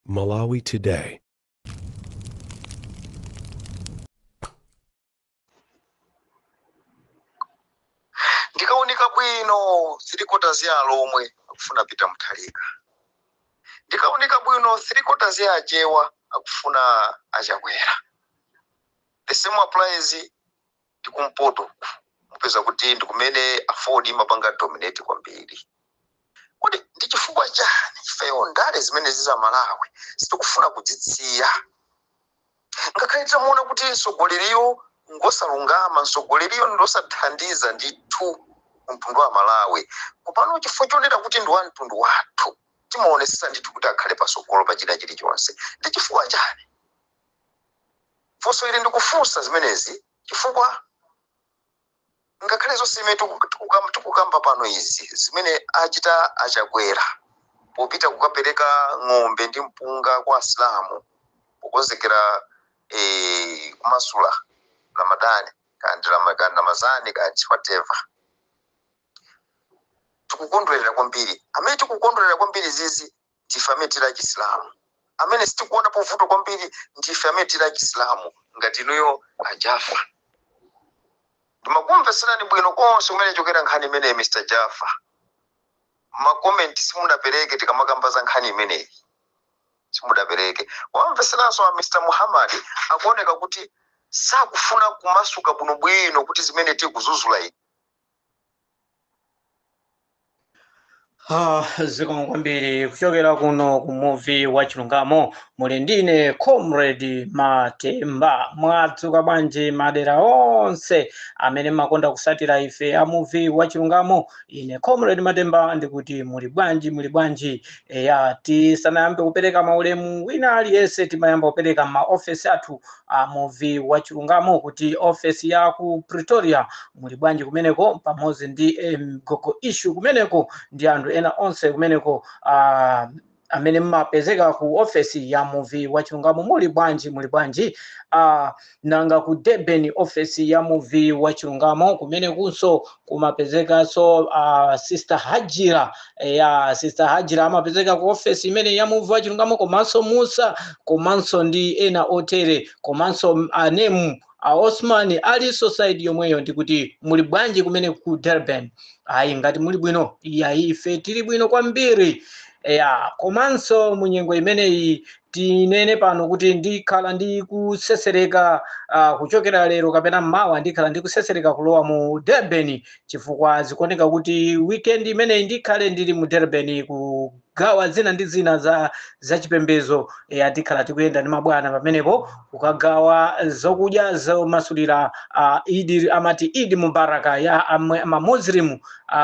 Malawi Today. Ndikaunika bwino, 3/4 ya Alomwe akufuna Peter Mutharika. Ndikaunika bwino, 3/4 ya Achewa akufuna Achakwera. The same applies ndikumpoto, mupeza kuti ndikumene AFORD imapanga dominate kwambiri. Kodi ndi chifukwa chani ifeyo ndale zimene ziza Malawi sitikufuna kudzitsiya, ngakhale titamuona kuti mtsogoleriyo ngosalungama, mtsogoleriyo ndosathandiza ndithu mtundu wa Malawi? Kupano chifukwa chonena kuti ndi wa mtundu wathu, timaonesesa ndithu kuti akhale pasogolo pa china chilichonse. Ndi chifukwa chani? Funso ili ndikufunsa zimenezi chifukwa ngakhale zonse zimene tikukamba pano izi, zimene achita Achakwera popita kukapereka ng'ombe ndi mpunga kwa Asilamu pokonzekera kumasula Ramadani kandi Ramazani kandi whatever, tikukondwerera kwambiri. Amene tikukondwerera kwambiri zizi ndife amene tili Achisilamu. Amene sitikuona povuto kwambiri ndife amene tili Achisilamu. Ngati inuyo Ajafa, ndimakumveserani bwino konse kumene chokera nkhani imeneyi. Mr Jaffa, ma comment simunapereke tikamakamba za nkhani imeneyi, simudapereke. Wamveseranso a Mr Muhammad, akuoneka kuti sakufuna kumasuka bwinobwino kuti zimene tikuzuzula iyi. Zikomo kwambiri kuchokera kuno ku Muvi wa Chilungamo, muli ndine Comrade Matemba. Mwadzuka bwanji madera onse amene makonda kusatira ife a Muvi wa Chilungamo? Ine Comrade Matemba ndikuti muli bwanji, muli bwanji? Eya, tisanayambe kupereka maulemu wina aliyense, timayamba kupereka maofesi athu a Muvi wa Chilungamo, kuti ofesi ya ku Pretoria muli bwanji kumeneko, pamodzi ndi Gogo Issue kumeneko ndi anthu ena onse kumeneko amene mmapezeka ku ofesi ya Muvi wa Chilungamo, muli bwanji, muli bwanji? Nanga ku Durban, ofesi ya Muvi wa Chilungamo, kumene kunso kumapezekanso Sister Hajira. Ya, Sister Hajira amapezeka ku ofesi imene ya Muvi wa Chilungamo, komanso Musa, komanso ndi ena otere, komanso anemu a Osman ali side yomweyo. Ndikuti muli bwanji kumene ku Durban? Ayi, ngati muli bwino, iyayi, ife tili bwino kwambiri. Ya, komanso munyengo imeneyi tinene pano kuti ndikhala ndi kusesereka kuchokera lero kapena mmawa, ndikhala ndi kusesereka kulowa mu Durban, chifukwa zikuoneka kuti weekend imeneyi ndikhale ndili mu Durban kugawa zina ndi zina za chipembedzo. Ya, tikhala tikuyenda ndi mabwana pamenepo kukagawa zokudya zomasulira Idi, amati Idi Mubaraka ya Mamuslimu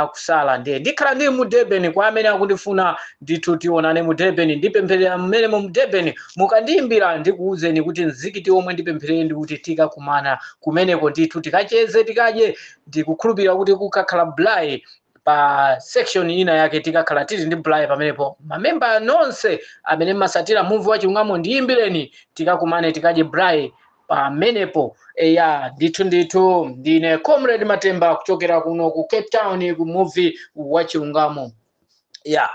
kusala. Ndiye ndikhala ndili mu Durban. Kwa amene akundifuna ndithu, tionane mu Durban, ndipempherera mmene mu Durban. Mukandiyimbira ndikuwuzeni kuti mzikiti omwe ndipempherere, ndikuti tikakumana kumeneko ndithu, tikacheze, tikadye. Ndikukhulupirira kuti kukakhala braai pa section ina yake, tikakhala tili ndi braai pamenepo. Mamemba nonse amene mmasatira Muvi wa Chilungamo, ndiyimbireni tikakumane, tikadye braai pamenepo. Eya, ndithu ndithu, ndine Comrade Matemba kuchokera kuno ku Cape Town ku Muvi wa Chilungamo. Ya,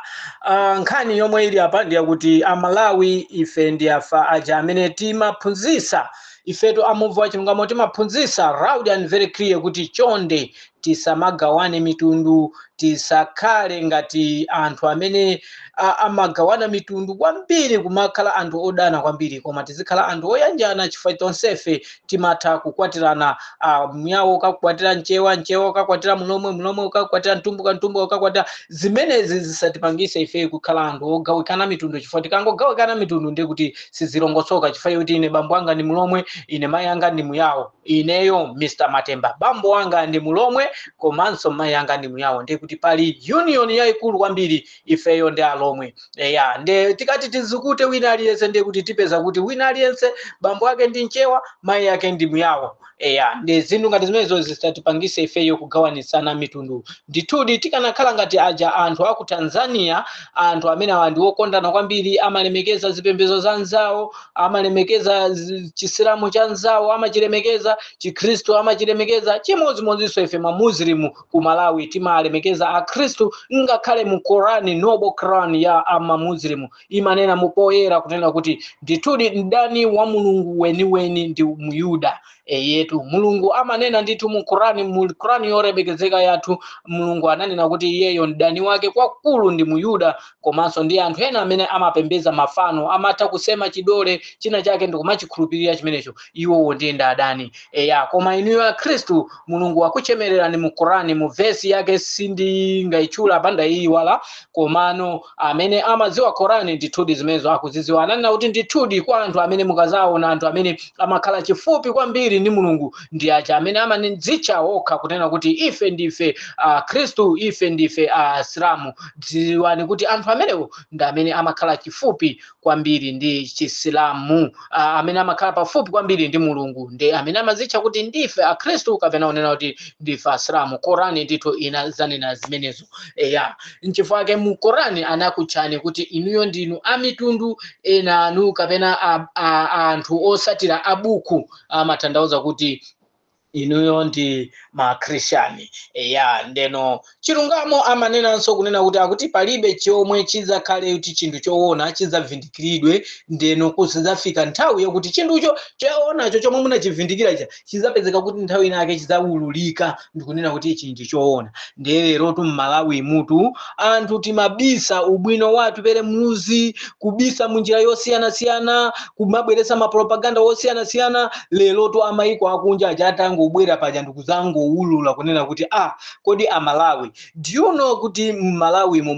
nkhani yomwe ili apa ndiyakuti Amalawi ife ndi afa aja amene timaphunzitsa. Ifetu amuvi wa Chilungamo timaphunzitsa loud and very clear kuti chonde tisamagawane mitundu, tisakhale ngati anthu amene amagawana mitundu kwambiri, kumakhala anthu odana kwambiri, koma tizikhala anthu oyanjana, chifukwa tonsefe timatha kukwatirana. Myawo kakukwatira Mchewa, Mchewa kakwatira Mlomwe, Mlomwe kakwatira Mtumbuka, Mtumbuka kakwatira. Zimenezi zisatipangise ife kukhala anthu ogawikana mitundu, chifukwa tikangogawikana mitundu ndiye kuti sizilongosoka, chifukwa kuti ine bambo anga ndi Mlomwe, ine mayi anga ndi Muyawo. Ineyo Mr Matemba, bambo anga ndi Mulomwe komanso mayi anga ndi Muyawo, ndiye kuti pali union yayikulu kwambiri ifeyo ndi Alomwe. Eya, nde tikati tizikute wina aliyense, ndiye kuti tipeza kuti wina aliyense bambo ake ndi Mchewa, mayi ake ndi Muyawo. Eya, ndi zinthu ngati zimenezo zisatipangise ifeyo kugawanisana mitundu. Ndithudi tikanakhala ngati aja anthu aku Tanzania, anthu amene awa ndi okondana kwambiri, amalemekeza zipembedzo za nzawo, amalemekeza chisilamu cha nzawo, amachilemekeza. Chikhristu amachilemekeza. Chimodzimodzinso ife Mamuslimu ku Malawi timalemekeza Akhristu. Ngakhale mu Korani, Noble Quran ya Amamuslimu imanena mupoyera kunena kuti ndithudi mdani wa Mulungu weniweni ndi Muyuda. Eyetu, Mulungu amanena ndithu mu Korani, mu Korani yolemekezeka yathu, Mulungu ananena kuti iyeyo mdani wake kwakulu ndi Muyuda, komanso ndi anthu ena amene amapembedza mafano, amatha kusema chidole china chake ndikumachikhulupirira chimenecho, iwowo ndiye ndi adani. Eya, koma inuyo Akhristu, Mulungu akuchemererani mu Korani, mu vesi yake sindingayitchula panda iyiwala, komano amene amadziwa Korani ndithudi zimenezo akuzidziwa. Ananena kuti ndithudi kwa anthu amene mukazaona anthu amene amakhala chifupi kwambiri ndi Mulungu ndi aja amene amadzitcha okha kunena kuti ife ndife Akhristu, ife ndife Asilamu. Dziwani kuti anthu amenewo ndi amene amakhala chifupi kwambiri ndi Chisilamu, amene amakhala pafupi kwambiri ndi Mulungu ndi amene amadzitcha kuti ndife Akhristu kapena kunena kuti ndife Asilamu. Korani ndithu inazanena zimenezo. Eya, nchifukwa chake mu Korani anakutchani kuti inuyo ndinu amitundu ena anu kapena anthu osatira abuku, amatanthauza kuti inuyo ndi Makhristiani. Eya, ndeno chilungamo amanenanso kunena kuti akuti palibe chomwe chidzakhale kuti chinthu choona chidzavindikiridwe, ndeno kuzidzafika nthawi yakuti chinthucho choonacho chomwe munachivindikira cha chidzapezeka kuti nthawi inake chidzawululika ndikunena kuti ichi ndi choona. Ndiye lerotu m'Malawi mutu anthu timabisa ubwino wathu pere mluzi, kubisa munjira yosiyanasiyana, kumabweretsa mapropaganda osiyanasiyana. Lerotu amayiko akunja aja atangobwera paja ndikuzangowulula kunena kuti kodi Amalawi, do you know kuti m'Malawimo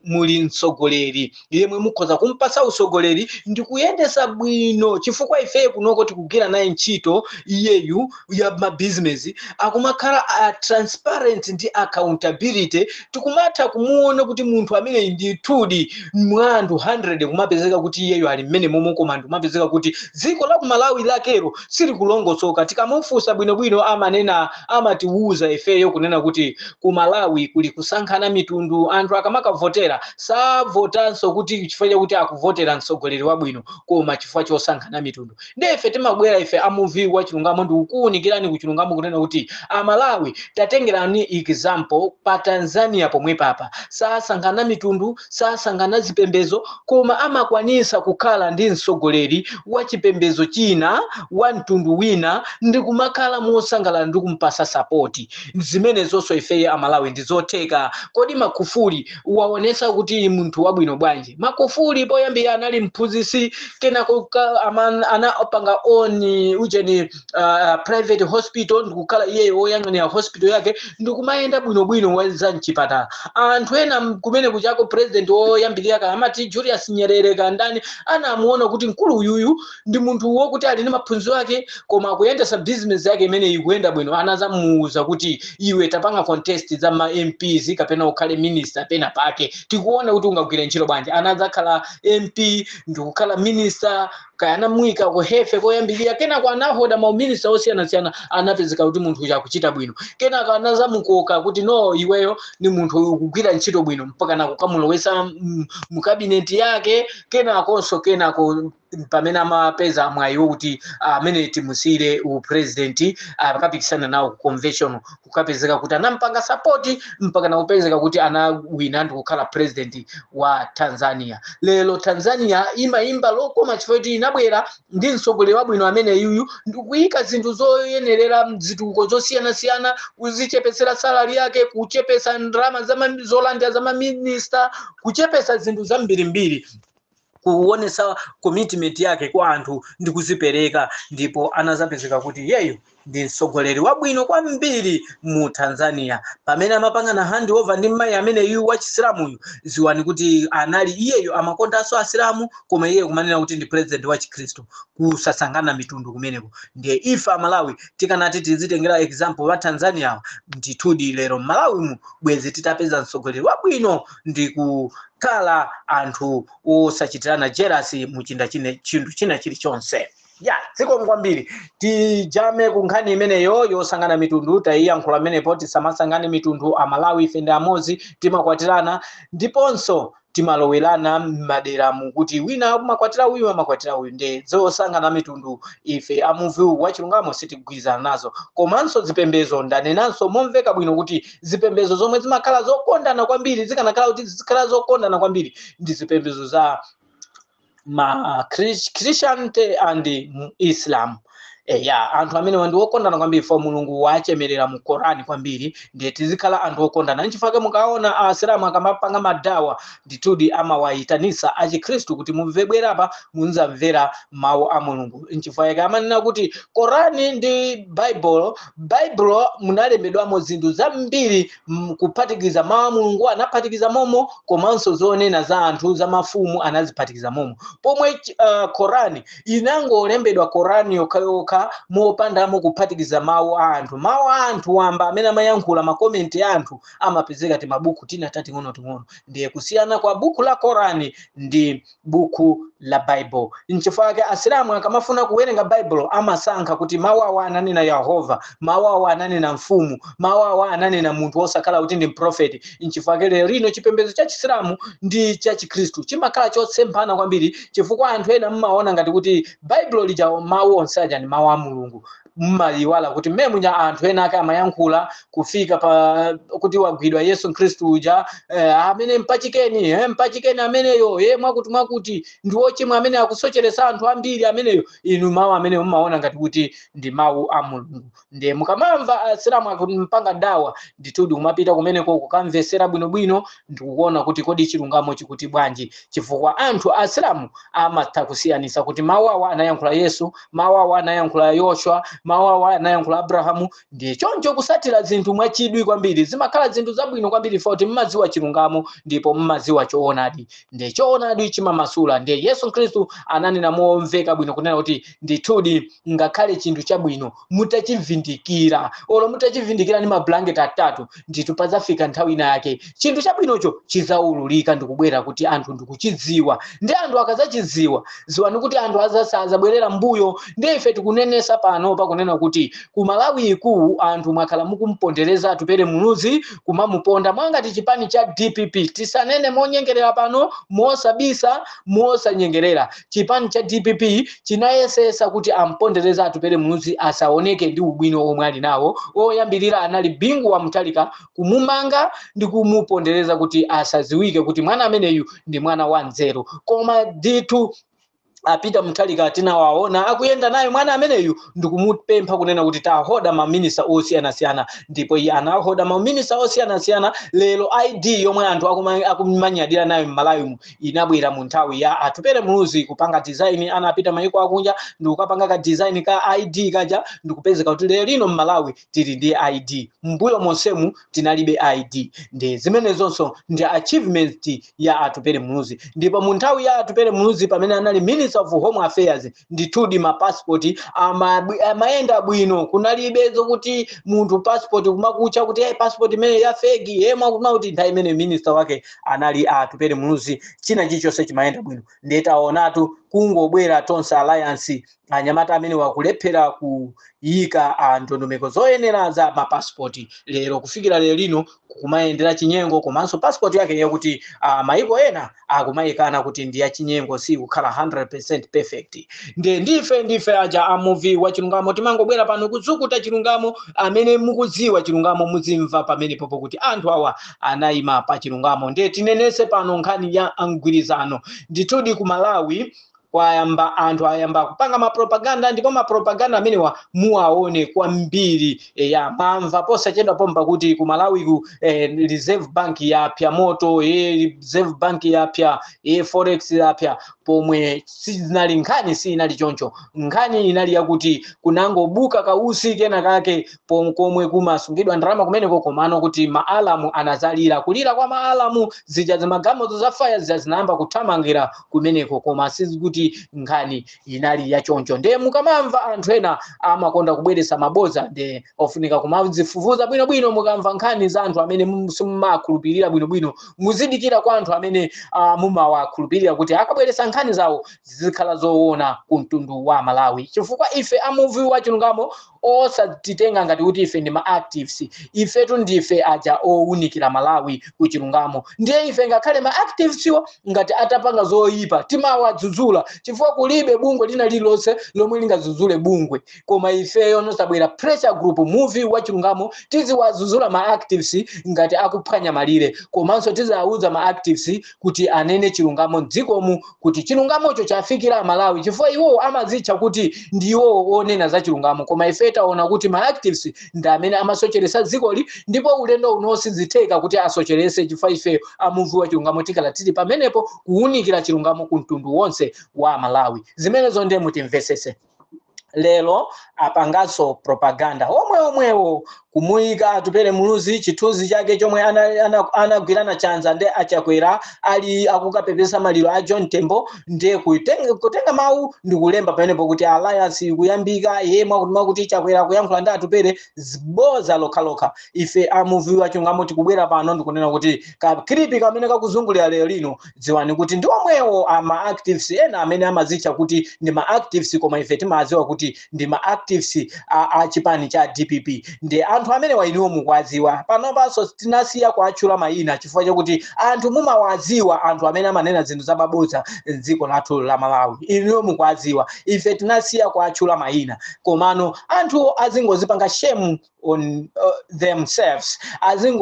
muli mtsogoleri yemwe mukhoza kumpasa utsogoleri ndikuyendesa bwino, chifukwa ifeyo kunoko tikugwira naye ntchito iyeyu ya mabizinesi, akumakhala a transparent ndi accountability. Tikumatha kumuona kuti munthu amene ndithudi mwa anthu 100 kumapezeka kuti iyeyo ali mmene momwe, koma ndikumapezeka kuti dziko la ku Malawi lakero silikulongosoka. Tikamufunsa bwinobwino amanena, amatiwuza ifeyo kunena kuti ku Malawi kuli kusankhana mitundu. Anthu akamakavotera savotanso kuti chifukwa chakuti akuvotera mtsogoleri wabwino, koma chifukwa chosankhana mitundu. Ndiye ife timabwera ife amuvi wa chilungamo ndikukuwunikirani ku chilungamo kunena kuti Amalawi, tatengerani example pa Tanzania pomwe papa sasankhana mitundu, sasankhana zipembedzo, koma amakwanisa kukhala ndi mtsogoleri wa chipembedzo china, wa mtundu wina, ndi kumakhala mosangalala ndi kumpasa support. Zimenezonso ifeye Amalawi ndizotheka. Kodi Magufuli waonesa kuti munthu wabwino bwanji? Magufuli poyambira anali mphunzitsi, kenako anapanga own ujeni private hospital, ndikukhala iyeyo woyang'anira hospital yake ndikumayenda bwinobwino za mchipatala. Anthu ena kumene kuchako president woyambirira ka amati Julius Nyerere kandani anamuona kuti mkulu uyuyu ndi munthu wokuti ali ndi maphunziro ake, koma akuyendesa business yake imene ikuyenda bwino. Anazamuwuza kuti iwe tapanga contest za ma MPs kapena ukhale minister pena pake, tikuona kuti ungagwire ntchito bwanji. Anadzakhala MP ndikukhala minister, kaya anamuyika ku hefe koyambirira, kenako anahoda mauminista osiyanasiyana. Anapezeka kuti munthu uja akuchita bwino. Kenako anazamukoka kuti no, iweyo ni munthu ukugwira ntchito bwino, mpaka nakukamulowesa mu kabineti yake. Kenakonso kenako pamene amapeza mwayi wokuti amene timusiyire upresident akapikisana nawo ku convention, kukapezeka kuti anampanga support mpaka nakupezeka kuti anawina ndikukhala president wa Tanzania. Lero Tanzania imayimba lokoma chifukwa kuti inabwera ndi mtsogoleri wabwino amene yuyu ndikuyika zinthu zoyenerera, zitukuko zosiyanasiyana, kuzichepesera salary yake, kuchepesa ndalama zolandira za maminista, kuchepesa zinthu zambirimbiri, kuonesa commitment yake kwa anthu ndi kuzipereka. Ndipo anazapezeka kuti yeyo ndi mtsogoleri wabwino kwambiri mu Tanzania. Pamene amapanga na handover ndi mayi amene iyu wa Chisilamuyu, ziwani kuti anali iyeyo amakondanso Asilamu, koma iye kumanena kuti ndi president wa Chikhristu. Kusasankhana mitundu kumeneko. Ndiye ife Amalawi tikanati tizitengera example wa Tanzania, ndithudi lero Malawimu bwezi titapeza mtsogoleri wabwino ndi kukhala anthu osachitirana jealousy muchinda chine chinthu china chilichonse. Ya, zikomo kwambiri. Tijame ku nkhani imeneyo yosankhana mitundu, tayiyankhula amenepo. Tisamasangane mitundu, Amalawi ife ndi amodzi, timakwatirana. Ndiponso Timalowerana m'maderamu kuti wina amakwatira uyu, amakwatira uyu. Nde zosankhana mitundu ife amuvi wachilungamo sitigwirizana nazo. Komanso zipembedzo, ndanenanso momveka bwino kuti zipembedzo zomwe zimakhala zokondana kwambiri, zikanakhala kuti zikhala zokondana kwambiri, ndi zipembedzo za ma Christianity and Islam. Eya, anthu amene ndi okondana kwambiri fo Mulungu wachemerera mu Korani kwambiri. Ndiye tizikhala anthu okondana. Nchifukwa mukaona Asilamu akamapanga madawa, ndithudi amawayitanisa Achikhristu kuti mumve, bwerapa munzamvera mawu a Mulungu. Nchifukwa yake amanena kuti Korani ndi Baibulo, Baibulo munalembedwamo zinthu zambiri, kuphatikiza mawu a Mulungu anaphatikiza momo, komanso zonena za anthu, za mafumu anaziphatikiza momo, pomwe Korani inangolembedwa Korani yokhayokha mopandamo kuphatikiza mawu a anthu. Mawu a anthu wamba amene amayankhula, ma comment a anthu amapezeka timabuku tina tating'onoting'ono. Ndiye kusiyana kwa buku la Korani ndi buku la Bible. Nchifukwa chake Asilamu akamafuna kuwerenga Bible amasankha kuti mawu awa ananena Yehova, mawu awa ananena mfumu, mawu awa ananena munthu wosakhala kuti ndi mprofeti. Nchifukwa chake lero lino chipembedzo cha Chisilamu ndi cha Chikhristu chimakhala chosemphana kwambiri, chifukwa anthu ena mmaona ngati kuti Baibulo lija mawu onse aja ndi mawu a Mulungu. Mmayiwala kuti mmene muja anthu ena ake amayankhula kufika pa kuti wagwidwa Yesu Khristu uja, amene mpachikeni, mpachikeni ameneyo, mwakuti mwakuti ndi wochimwa amene akusocheresa anthu ambiri ameneyo. Inu mawu amene mmaona ngati kuti ndi mawu a Mulungu. Ndiye mukamamva Asilamu akumpanga dawa, ndithudi kumapita kumeneko kukamvesera bwinobwino ndikukuona kuti kodi chilungamo chikuti bwanji, chifukwa anthu Asilamu amatha kusiyanisa kuti mawu awa anayankhula Yesu, mawu awa anayankhula Yoshua, mawu awa anayankhula Abrahamu. Ndiye choncho kusatira zinthu mwachidwi kwambiri zimakhala zinthu zabwino kwambiri, foti mmadziwa chilungamo ndipo mmadziwa choonadi. Ndiye choonadi chimamasula. Ndiye Yesu Khristu ananena momveka bwino kunena kuti ndithudi ngakhale chinthu chabwino mutachivindikira, olo mutachivindikira ndi mablanketi atatu, ndithu padzafika nthawi ina yake chinthu chabwinocho chizaululika ndikubwera kuti anthu ndikuchidziwa. Ndi anthu akazachidziwa, ziwani kuti anthu azasazabwerera mbuyo. Ndi ife tikunenesa pano pakunena kuti ku Malawi iku anthu mwakhala mukumpondereza Atupere Muluzi, kumamuponda mwangati chipani cha DPP. Tisanene monyengerera pano, mosabisa, mosanyengerera, chipani cha DPP chinayesesa kuti ampondereza Atupere Muluzi asaoneke ndi ubwino omwe ali nawo. Oyambirira anali Bingu wa Mutharika, kumumanga ndi kumupondereza kuti asaziwike kuti mwana ameneyu ndi mwana wa nzeru. Koma ndithu apita Mutharika tinawaona akuyenda naye mwana ameneyu ndikumupempha kunena kuti tahoda maminista osiyanasiyana, ndipo iye anahoda maminista osiyanasiyana. Lero ID yomwe anthu akumanyadira nayo m'Malawimu inabwera mu nthawi ya Atupere Muluzi, kupanga design. Anapita mayiko akunja ndikukapanga ka design ka ID kaja, ndikupezeka kuti lero lino m'Malawi tili ndi ID. Mbuyo monsemu tinalibe ID. Ndi zimenezonso ndi achievement ya Atupere Muluzi. Ndipo mu nthawi ya Atupere Muluzi, pamene anali Minister of Home Affairs, ndithudi mapasipoti amayenda bwino. Kunalibe zokuti munthu passport kumakucha kuti hey, passport imene ya fake, hey, mwakuti nthawi imene minister wake anali Atupere Muluzi, china chilichonse chimayenda bwino. Ndiye taonatu kungobwera Tonse Alliance, anyamata amene wakulephera kuyika ndondomeko zoyenera za mapasipoti. Lero kufikira lero lino kumayendera chinyengo, komanso passport yake yakuti maiko ena akumayikana kuti ndi yachinyengo, si kukhala 100% perfect. Ndiye ndife aja amuvi wa chilungamo, timangobwera pano kudzukuta chilungamo. Amene mukudziwa chilungamo muzimva pamene popo kuti anthu awa anayima pa chilungamo. Ndiye tinenese pano nkhani ya mgwirizano. Ndithudi ku Malawi kwayamba anthu ayamba kupanga mapropaganda, ndipo mapropaganda amenewa muwaone kwambiri. Ya, mwamva posachedwa pompa kuti ku Malawiku Reserve Bank yapya moto, Reserve Bank yapya, forex yapya, pomwe sizinali nkhani, sinali choncho. Nkhani inali yakuti kunangobuka kausi kena kake komwe kumasungidwa ndalama kumeneko, komano kuti ma alarm anazalira, kulira kwa ma alarm zija zimagamoto za fire zija zinayamba kuthamangira kumeneko, koma sizikuti nkhani inali yachoncho. Ndiye mukamamva anthu ena amakonda kubweretsa maboza, ndiye ofunika kumazifufuza bwinobwino. Mukamva nkhani za anthu amene simumakhulupirira bwinobwino, muzidikira kwa anthu amene mumawakhulupirira kuti akabweretsa nkhani zawo zizikhala zoona ku mtundu wa Malawi, chifukwa ife amuvi wa chilungamo Osatitenga ngati kuti ife ndi ma activists. Ifetu ndife aja owunikira Malawi ku chilungamo. Ndiye ife ngakhale ma activists wo ngati atapanga zoyipa timawadzudzula, chifukwa kulibe bungwe lina lililonse lomwe lingadzudzule bungwe. Koma ifeyo nosabwera pressure group Muvi wa Chilungamo tiziwadzudzula ma activists ngati akuphwanya malire, komanso tizawuza ma activists kuti anene chilungamo mdzikomu, kuti chilungamocho chafikira Malawi, chifukwa iwowo amazitcha kuti ndiwo onena za chilungamo. Koma ife taona kuti ma activists ndi amene amasocheresa dzikoli, ndipo ulendo uno sizitheka kuti asocherese, chifukwa ife amuvi wa chilungamo tikala tili pamenepo kuwunikira chilungamo ku mtundu wonse wa Malawi. Zimenezo ndiye mutimvesese. Lero apanganso propaganda omwe omwewo, kumuyika Atupele Muluzi, chithunzi chake chomwe anagwirana chanza ndi Achakwera ali akukapepesa maliro a John Tembo. Ndiye kutenga mawu ndi kulemba pamenepo kuti alliance ikuyambika, ye mwakuti mwakuti, Chakwera kuyankhula ndi Atupele. Ziboza lokhalokha. Ife amuvi wa chilungamo tikubwera pano ndikunena kuti ka clip kamene kakuzungulira lero lino, dziwani kuti ndi omwewo ama activists ena amene amazitcha kuti ndi ma activists, koma ife timadziwa kuti ndi ma activists a chipani cha DPP. Ndi anthu amene wainiwo mukuwadziwa. Panopanso tinasiya kuatchula mayina chifukwa chakuti anthu mumawadziwa, anthu amene amanena zinthu zamabodza m'dziko lathu la Malawi, inuyo mukuwadziwa. Ife tinasiya kuatchula mayina, komano anthu azingozipanga shame on themselves,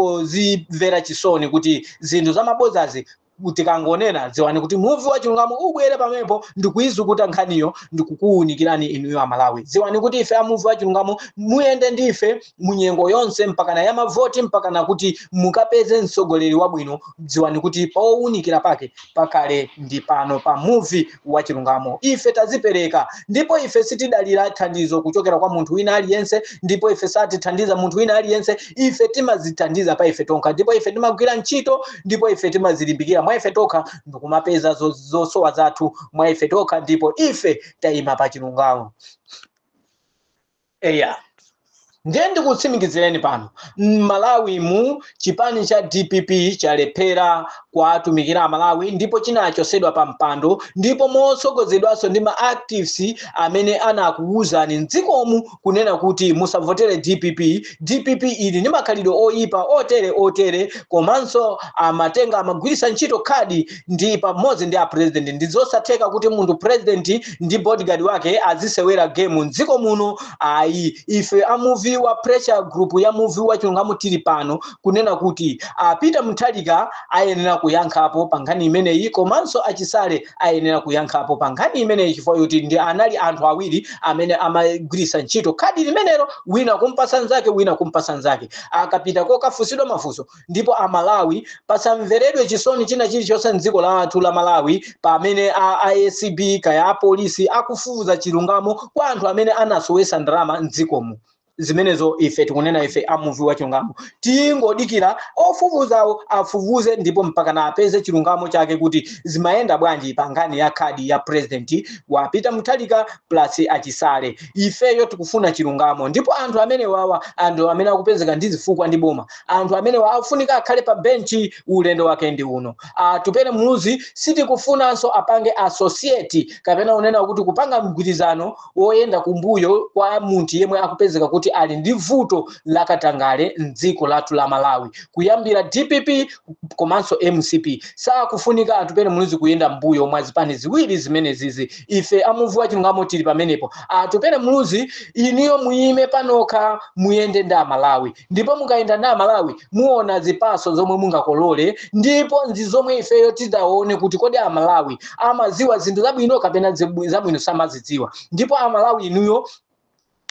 azingozimvera chisoni kuti zinthu zamabodzazi tikangonena, dziwani kuti muvi wa chilungamo ubwere pamenepo ndikuizukuta nkhaniyo ndikukuwunikirani inuyo Amalawi. Dziwani kuti ife amuvi wa chilungamo muyende ndife munyengo yonse, mpakana ya mavoti, mpakana kuti mukapeze mtsogoleri wabwino. Dziwani kuti powunikira pake pakale ndi pano pa Muvi wa Chilungamo. Ife tazipereka, ndipo ife sitidalira thandizo kuchokera kwa munthu wina aliyense, ndipo ife satithandiza munthu wina aliyense. Ife timazithandiza pa ife tokha, ndipo ife timagwira ntchito, ndipo ife timazilimbikira mwa ife tokha ndikumapeza zosowa zathu mwa ife tokha, ndipo ife tayima pa chilungamo. Eya, ndiye ndikutsimikizireni pano, m'Malawi mu chipani cha DPP chalephera kuwatumikira Amalawi, ndipo chinachosedwa pa mpando, ndipo motsogozedwanso ndi ma activists amene anakuwuzani mdzikomu kunena kuti musavotere DPP, DPP ili ndi makhalidwe oyipa otere otere, komanso amatenga amagwiritsa ntchito khadi ndi pamodzi ndi a president. Ndi zosatheka kuti munthu president ndi bodyguard wake azisewera game mdziko muno, ayi. Ife amuvi wa pressure group ya Muvi wa Chilungamo tili pano kunena kuti a Peter Mutharika ayenera kuyankhapo pa nkhani imeneyi, komanso Achisale ayenera kuyankhapo pa nkhani imeneyi, chifukwa kuti ndi anali anthu awiri amene amagwiritsa ntchito khadi limenelo, wina kumpasa nzake, wina kumpasa nzake, akapita kokafunsidwa mafunso. Ndipo Amalawi pasamveredwe chisoni china chilichonse mdziko lathu la Malawi pamene a ACB kaya apolisi akufufuza chilungamo kwa anthu amene anasowesa ndalama mdzikomo. Zimenezo ife tikunena, ife amuvi wa chilungamo tingodikira ofufuzawo afufuze, ndipo mpaka na apeze chilungamo chake kuti zimayenda bwanji pa nkhani ya khadi ya president wa Peter Mutharika plus Achisale. Ifeyo tikufuna chilungamo, ndipo anthu amene wawa, anthu amene akupezeka ndi zifukwa ndi boma, anthu amene afunika akhale pa benchi. Ulendo wake ndi uno. Atupele Muluzi sitikufunanso apange associate kapena unena kuti kupanga mgwirizano woyenda kumbuyo kwa munthu yemwe akupezeka kuti ali ndi vuto lakatangale mdziko lathu la Malawi, kuyambira DPP komanso MCP. Sakufunika Atupele Muluzi kuyenda mbuyo mwa zipani ziwiri zimenezizi. Ife amuvi wa chilungamo tili pamenepo. Atupele Muluzi, iniyo muyime panokha, muyende ndi Amalawi, ndipo mukayenda ndi Amalawi muona zipaso zomwe mungakolole, ndipo ndi zomwe ifeyo tidaone kuti kodi Amalawi amaziwa zinthu zabwino kapena zabwino samazidziwa. Ndipo Amalawi, inuyo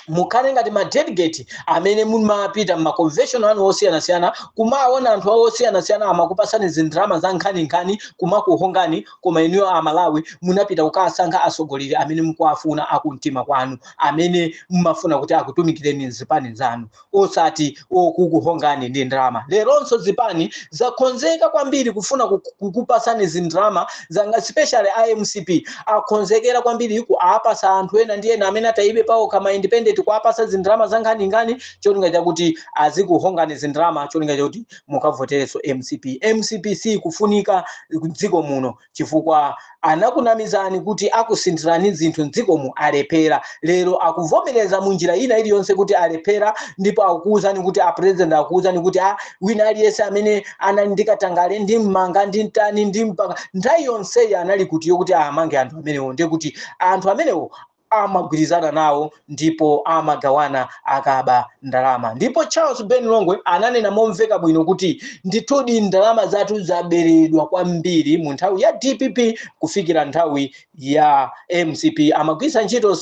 mukhale ngati ma delegate amene mumapita ma convention anu osiyanasiyana, kumaona anthu awo osiyanasiyana amakupasani zindalama za nkhaninkhani, kumakuhongani, koma inuyo Amalawi munapita kukasankha atsogoleri amene mukuwafuna akumtima kwanu, amene mumafuna kuti akutumikireni mzipani zanu, osati okukuhongani ndi ndalama. Leronso zipani zakonzeka kwambiri kufuna kukupasani zindalama zanga, especially IMCP akonzekera kwambiri ku apasa anthu ena ndi ena amene atayibe pawo kama independent. Tikuwapasa zindalama za nkhaningani, cholinga chakuti azikuhongani zindalama, cholinga chakuti mukavoterenso MCP. MCP sikufunika dziko muno, chifukwa anakunamizani kuti akusinthirani zinthu mdzikomu, alephera. Lero akuvomereza munjira ina iliyonse kuti alephera, ndipo akukuwuzani kuti a president akukuwuzani kuti a wina aliyense amene anali ndi katangale ndi mmanga ndi mtani ndi mpaka. Nthawi yonseyi anali kuti yokuti amange anthu amenewo, ndiye kuti anthu amenewo amagwirizana nawo ndipo amagawana akaba ndalama. Ndipo Charles Ben Longwe ananena momveka bwino kuti ndithudi ndalama zathu zaberedwa kwambiri mu nthawi ya DPP kufikira nthawi ya MCP. Amagwiritsa ntchito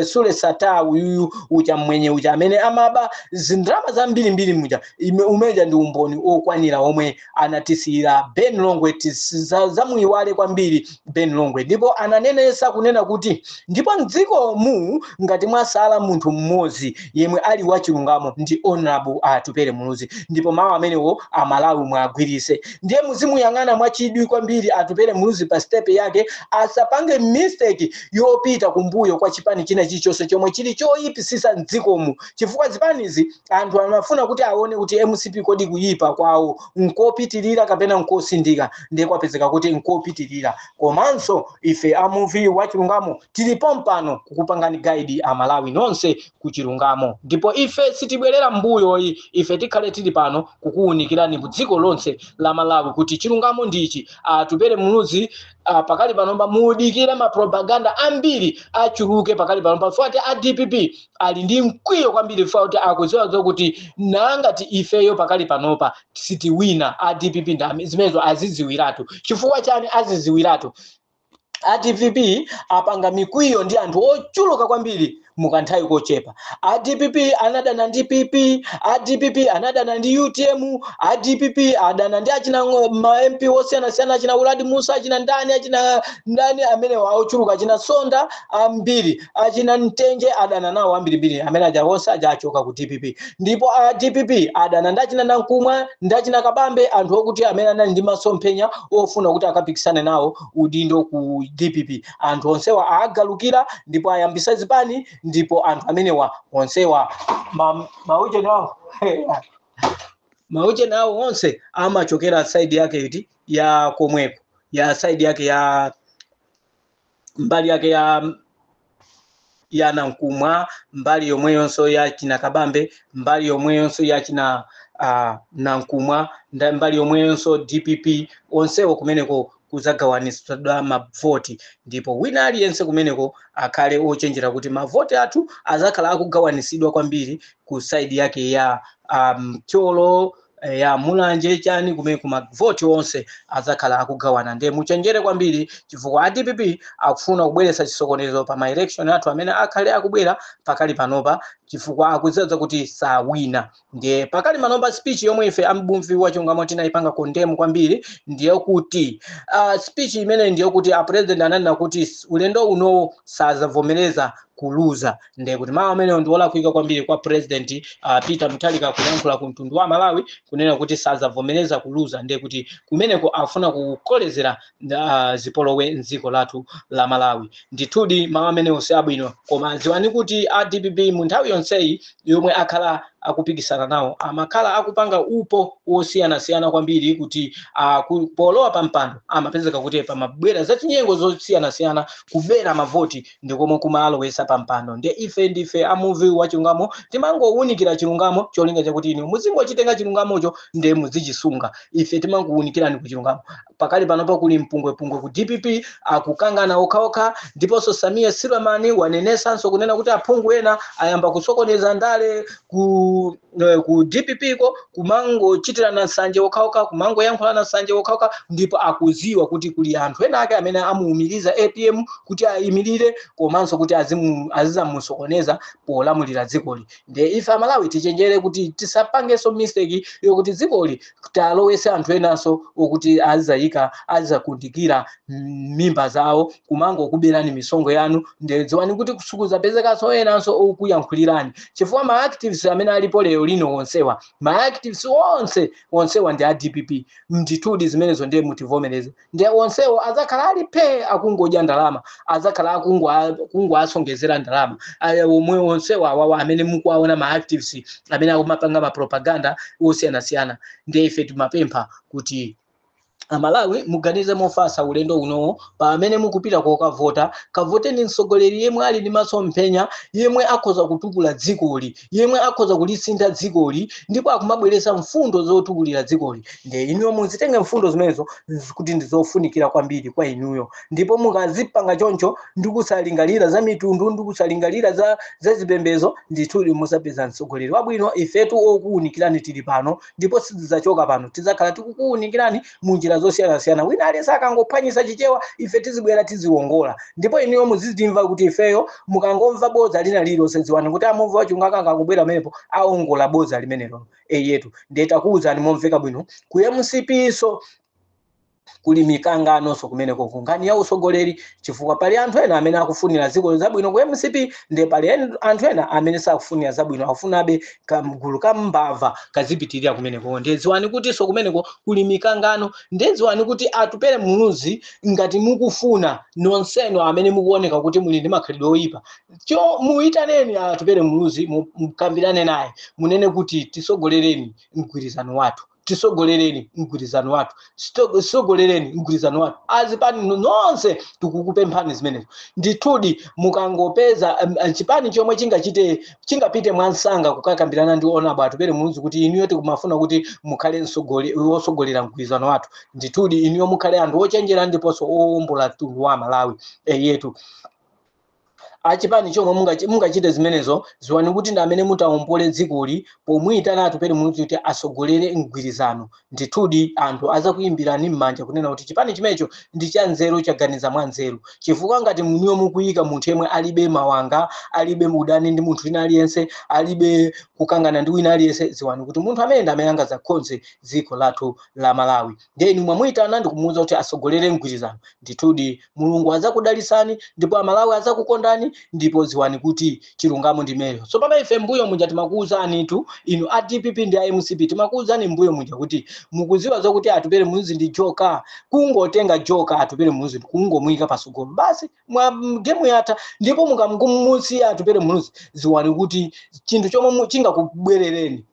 Sule Sata uyuyu ucha, mmwenye ucha amene amaba zindalama zambirimbiri muja. Umeja ndi umboni okwanira omwe anatisiyira Ben Longwe. Zamuyiwale kwambiri Ben Longwe. Ndipo ananenesa kunena kuti ndipo mdziko mu ngati mwasala munthu mmodzi yemwe ali wachilungamo ndi Honorable Atupele Muluzi. Ndipo mawu amenewo Amalawi mwagwirise. Ndiye muzimuyang'ana mwachidwi kwambiri Atupele Muluzi pa step yake, asapange mistake yopita kumbuyo kwa chipani china chilichonse chomwe chili choyipisisa mdzikomu, chifukwa zipanizi anthu amafuna kuti aone kuti MCP kodi kuyipa kwawo nkopitirira kapena nkosindika. Ndiye kwapezeka kuti nkopitirira. Komanso ife amuvi wa chilungamo tilipo mpano kukupangani guide Amalawi nonse ku chilungamo, ndipo ife sitibwerera mbuyoyi. Ife tikhale tili pano kukuwunikirani ku dziko lonse la Malawi kuti chilungamo ndichi. Atupele Muluzi, pakali panopa mudikire mapropaganda ambiri achuluke pakali panopa, fuati a DPP ali ndi mkwiyo kwambiri, fuati akudziwa zokuti nangati ifeyo pakali panopa sitiwina. A DPP ndi zimenezo aziziwiratu. Chifukwa chani aziziwiratu? A DPP apanga mikwiyo ndi anthu ochuluka kwambiri mukanthawi kochepa. A DPP anadana ndi PP, a DPP anadana ndi UTM, a DPP adana ndi achina ma MP osiyanasiyana, achina Uladi Musa, achina ndani, achina ndani amene ochuluka, achina Sonda ambiri, achina Mtenje adana nawo ambirimbiri. Amene aja onse aja achoka ku DPP. Ndipo a DPP adana ndi achina Nankumwa ndi achina Kabambe, anthu okuti amene anali ndi masomphenya ofuna kuti akapikisane nawo udindo ku DPP. Anthu onsewa agalukira ndipo ayambisa zipani, ndipo anthu amenewa onsewa maucheni awo maucheni awo onse amachokera side yake iti ya komweko, ya side yake ya mbali yake ya Nankumwa, mbali yomweyonso ya china Kabambe, mbali yomweyonso ya china Nankumwa, mbali yomweyonso DPP. Onsewo kumeneko kuzagawanitsidwa mavoti, ndipo wina aliyense kumeneko akhale ochenjera kuti mavoti athu azakhala akugawanisidwa kwambiri ku side yake ya Thyolo, ya Mulanje, chani kumene kumavoti onse azakhala akugawana. Ndiye muchenjere kwambiri, chifukwa a DPP akufuna kubweretsa chisokonezo pa ma election athu amene akhale akubwera pakali panopa, chifukwa akudziwa kuti sawina. Ndiye pakali panopa speech yomwe ife ambumvi wa chilungamo tinayipanga condemn kwambiri ndiye kuti speech imene ndiye kuti a president ananena kuti ulendo unowo sazavomereza kuluza. Ndiye kuti mawu amenewo ndi olakwika kwambiri kwa President Peter Mutharika kuyankhula ku mtundu wa Malawi kunena kuti sazavomereza kuluza. Ndiye kuti kumeneko afuna kukolezera zipolowe mdziko lathu la Malawi. Ndithudi mawu amenewo si abwino, koma dziwani kuti a DPP mu nthawi yonseyi yomwe akhala akupikisana nawo amakhala akupanga upo wosiyanasiyana kwambiri kuti polowa pa mpando amapezeka kuti pamabwera zachinyengo zosiyanasiyana, kubera mavoti ndikomwe kumalowesa pa mpando. Ndiye ife ndife amuvi wa chilungamo, timangowunikira chilungamo cholinga chakuti inu muzingochitenga chilungamocho ndiye muzichisunga. Ife timangowunikirani ku chilungamo. Pakali panopa kuli mpungwepungwe ku DPP, akukangana okhaokha. Ndiponso Samia Sulemani wanenesanso kunena kuti aphungu ena ayamba kusokoneza ndale ku DPP ko, kumangochitirana nsanje okhaokha, kumangoyankhulana nsanje okhaokha. Ndipo akuziwa kuti kuli anthu ena ake amene amuwumiriza APM kuti ayimirire komanso kuti azizamusokoneza polamulira dzikoli. Ndiye ife Amalawi tichenjere kuti tisapangenso mistake yokuti dzikoli talowese anthu enanso okuti azizayika. azayika azakundikira mimba zawo kumangokuberani misonkho yanu. Ndiye dziwani kuti sikuzapezekanso enanso okuyankhulirani, chifukwa ma activists amene alipo lero lino onsewa, ma activists onse onsewa ndi a DPP. Ndithudi zimenezo ndiye mutivomereze. Ndiye onsewo azakhala ali phe akungodya ndalama, azakhala akungoasongezera ndalama. Aya omwe onsewa awawa amene mukuwaona, ma activists amene akumapanga ma propaganda osiyanasiyana. Ndiye ife timapempha kuti Amalawi muganize mofatsa ulendo unowo pamene mukupita kokavota. Kavoteni mtsogoleri yemwe ali ndi masomphenya, yemwe akhoza kutukula dzikoli, yemwe akhoza kulisintha dzikoli, ndipo akumabweretsa mfundo zotukulira dzikoli. Ndiye inuyo muzitenge mfundo zimenezo kuti ndizofunikira kwambiri kwa inuyo, ndipo mukazipanga choncho ndi kusalingalira za mitundu ndi kusalingalira za zipembedzo, ndithudi muzapeza mtsogoleri wabwino. Ifetu okuwunikirani tili pano, ndipo sitidzachoka pano, tidzakhala tikukuwunikirani mu njira zosiyanasiyana. Wina aliyense akangophwanyisa Chichewa, ife tizibwera tiziwongola, ndipo inuyo muzizimva kuti ifeyo mukangomva bodza lina lililonse, dziwani kuti amuvi wachungaka akangobwera pamenepo aongola bodza limenelo. Eyetu, ndiye takuwuzani momveka bwino. Ku MCP so kuli mikanganonso kumeneko ku nkhani ya usogoleri, chifukwa pali anthu ena amene akufunira dziko zabwino ku MCP, ndiye pali anthu ena amene sakufunira zabwino, akufunabe kamgulu kambava kazipitirira kumeneko. Ndiye dziwani kutinso kumeneko kuli mikangano. Ndiye dziwani kuti Atupele Muluzi, ngati mukufuna nonsenu amene mukuoneka kuti muli ndi makhalidwe oyipa, cho muyitaneni Atupele Muluzi, mukambirane naye, munene kuti tisogolereni mgwirizano wathu, tisogolereni mgwirizano wathu, tisogolereni mgwirizano wathu. Azipani nonse tikukupemphani zimenezo. Ndithudi mukangopeza chipani chomwe chingachite chingapite mwansanga kukakambirana ndi Honorable Atupele Muluzi kuti inuyo tikumafuna kuti mukhale wosogolera mgwirizano wathu, ndithudi inuyo mukhale anthu ochenjera ndiponso owombola mtundu wa Malawi. Eyetu, achipani chomwe mungachite zimenezo, ziwani kuti ndi amene mutawombole dzikoli pomuyitana Atupele Muluzi kuti asogolere mgwirizano. Ndithudi anthu azakuyimbirani m'manja kunena kuti chipani chimenecho ndi cha nzeru, chaganiza mwa nzeru, chifukwa ngati munuyo mukuyika munthu yemwe alibe mawanga, alibe udani ndi munthu wina aliyense, alibe kukangana ndi wina aliyense, ziwani kuti munthu amene ndi amene angazakonze dziko lathu la Malawi. Ndiye inu mwamuyitana ndikumuwuza kuti asogolere mgwirizano, ndithudi Mulungu azakudalisani ndipo Amalawi azakukondani, ndipo ziwani kuti chilungamo ndimeyo. Tsopano ife mbuyo muja timakuwuzani tu, inu a DPP ndi a MCP, timakuwuzani mbuyo muja kuti mukuziwa zokuti Atupele Muluzi ndi joka. Kungotenga joka Atupele Muluzi kungomuyika pasogolo basi, mwa game yatha. Ndipo mukamkumusiya Atupele Muluzi, ziwani kuti chinthu chomwe chingakubwerereni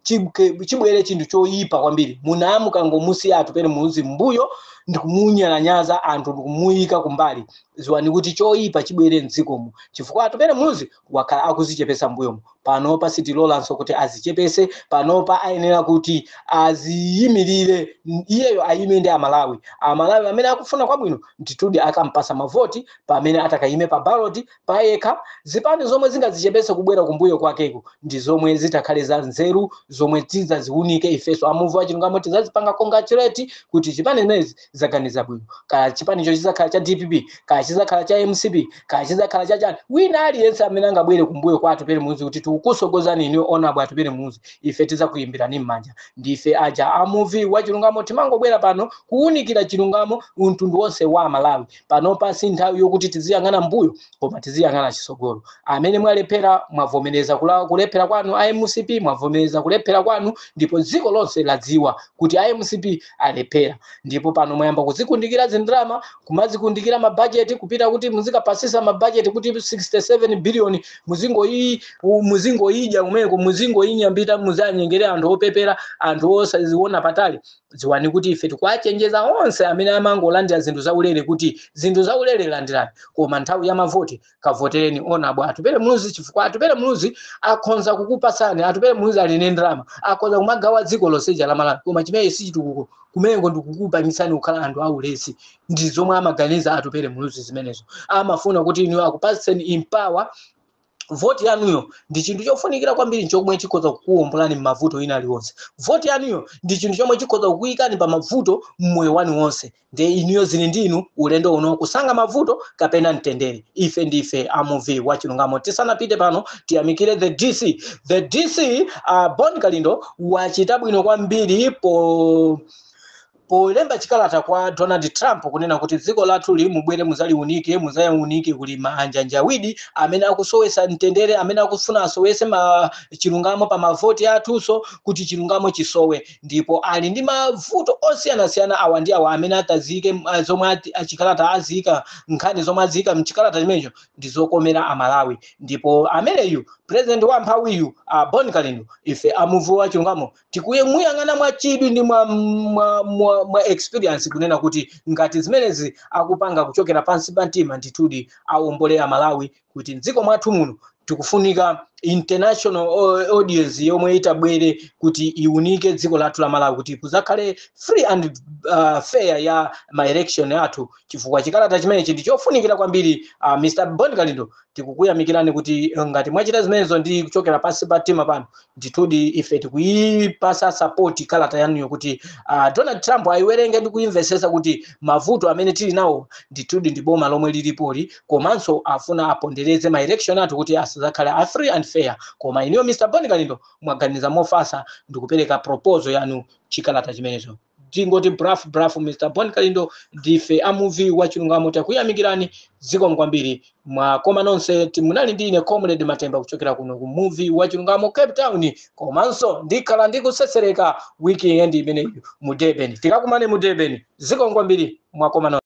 chibwere chinthu choyipa kwambiri. Muna mukangomusiya Atupele Muluzi mbuyo ndikumunyalanyaza anthu ndikumuyika kumbali, ziwani kuti choyipa chibwere mdzikomo, chifukwa Atupele Muluzi wakhala akuzichepesa mbuyomo. Panopa sitilolanso kuti azichepese. Panopa ayenera kuti aziyimirire iyeyo, ayime ndi Amalawi. Amalawi amene akufuna kwabwino ndithudi akampasa mavoti pamene atakayime pa ballot payekha. Zipani zomwe zingazichepese kubwera kumbuyo kwakeko ndi zomwe zitakhale za nzeru, zomwe tidzaziunike ifeso amuvi wa chilungamo, tidzazipanga congratulate kuti chipani zimenezi zaganiza bwino. Kaya chipanicho chizakhala cha DPP, kaya chizakhala cha MCP, kaya chizakhala cha chani, wina aliyense amene angabwere kumbuyo kwa Atupele Muluzi kuti tikukusogozani inu Honorable Atupele Muluzi, ife tidzakuyimbirani m'manja. Ndife aja amuvi wa chilungamo, timangobwera pano kuwunikira chilungamo mtundu wonse wa Malawi. Panopa si nthawi yokuti tiziyang'ana mbuyo, koma tiziyang'ana chisogolo. Amene mwalephera, mwavomereza kulephera kwanu. A MCP, mwavomereza kulephera kwanu, ndipo dziko lonse ladziwa kuti a MCP alephera. Ndipo pano mwayamba kuzikundikira zindalama, kumazikundikira mabajeti, kupita kuti muzikapasisa mabajeti kuti 67 billion muzingoyidya kumeneko, muzingoyinyambita, muzanyengere anthu opepera, anthu osaziona patali. Dziwani kuti ife tikuwachenjeza onse amene amangolandira zinthu zaulere kuti zinthu zaulere landirani, koma nthawi ya mavoti kavotereni Honorable Atupele Muluzi, chifukwa Atupele Muluzi akhonza kukupasani. Atupele Muluzi ali ndi ndalama, akhonza kumagawa dziko lonseja la Malawi, koma chimene sichitukuko kumeneko ndikukupangitsani kukhala anthu aulesi. Ndi zomwe amaganiza Atupele Muluzi zimenezo. Amafuna kuti inu akupaseni empower. Voti yanuyo ndi chinthu chofunikira kwambiri chomwe chikhoza kukuwombolani m'mavuto ina aliwonse. Voti yanuyo ndi chinthu chomwe chikhoza kukuyikani pa mavuto mmoyo wanu wonse. Ndiye inuyo zili ndinu ulendo uno kusankha mavuto kapena mtendere. Ife ndife amuvi wa chilungamo. Tisanapite pano, tiyamikire the DC, the DC, Bon Kalindo wachita bwino kwambiri po Polemba chikalata kwa Donald Trump kunena kuti dziko lathu mubwere muzaliunike, muzaunike kuli maanjanjawidi amene akusowesa mtendere, amene akufuna asowese ma chilungamo pa mavoti athunso, kuti chilungamo chisowe. Ndipo ali ndi mavuto osiyanasiyana awa ndi awa amene atazike zomwe achikalata aziyika, nkhani zomwe aziyika mchikalata chimenecho ndi zokomera Amalawi. Ndipo ameneyu president wa mphawiyu, Bon Kalindo, ife amuvi wa chilungamo tikuyemuyang'ana mwachidwi ndi mwa experience kunena kuti ngati zimenezi akupanga kuchokera pansi pa mtima, ndithudi awombole Amalawi, kuti mdziko mwathu muno tikufunika international audience yomwe itabwere kuti iunike dziko lathu la Malawi, kuti kuzakhale free and fair ya ma election athu, chifukwa chikalata chimenechi ndi chofunikira kwambiri. Mr Bon Kalindo, tikukuyamikirani kuti ngati mwachita zimenezo ndi kuchokera pansi pa mtima pano, ndithudi ife tikuyipasa support kalata yanuyo, kuti Donald Trump ayiwerenge ndi kuyimvesesa kuti mavuto amene tili nawo ndithudi ndi boma lomwe lilipoli, komanso afuna apondereze ma election athu kuti asazakhale a free and fair. Koma iniyo Mr Bon Kalindo mwaganiza mofasa ndikupereka proposal yanu, chikalata chimenecho. Tingoti bravo, bravo, Mr Bon Kalindo. Ndife amuvi wa chilungamo takuyamikirani, zikomo kwambiri, mwakoma nonse. Munali ndi ine Comrade Matemba kuchokera kuno ku Muvi wa Chilungamo, Cape Town, komanso ndikhala ndikusesereka weekend imeneyi mu Durban. Tikakumane mu Durban. Zikomo kwambiri, mwakoma nonse.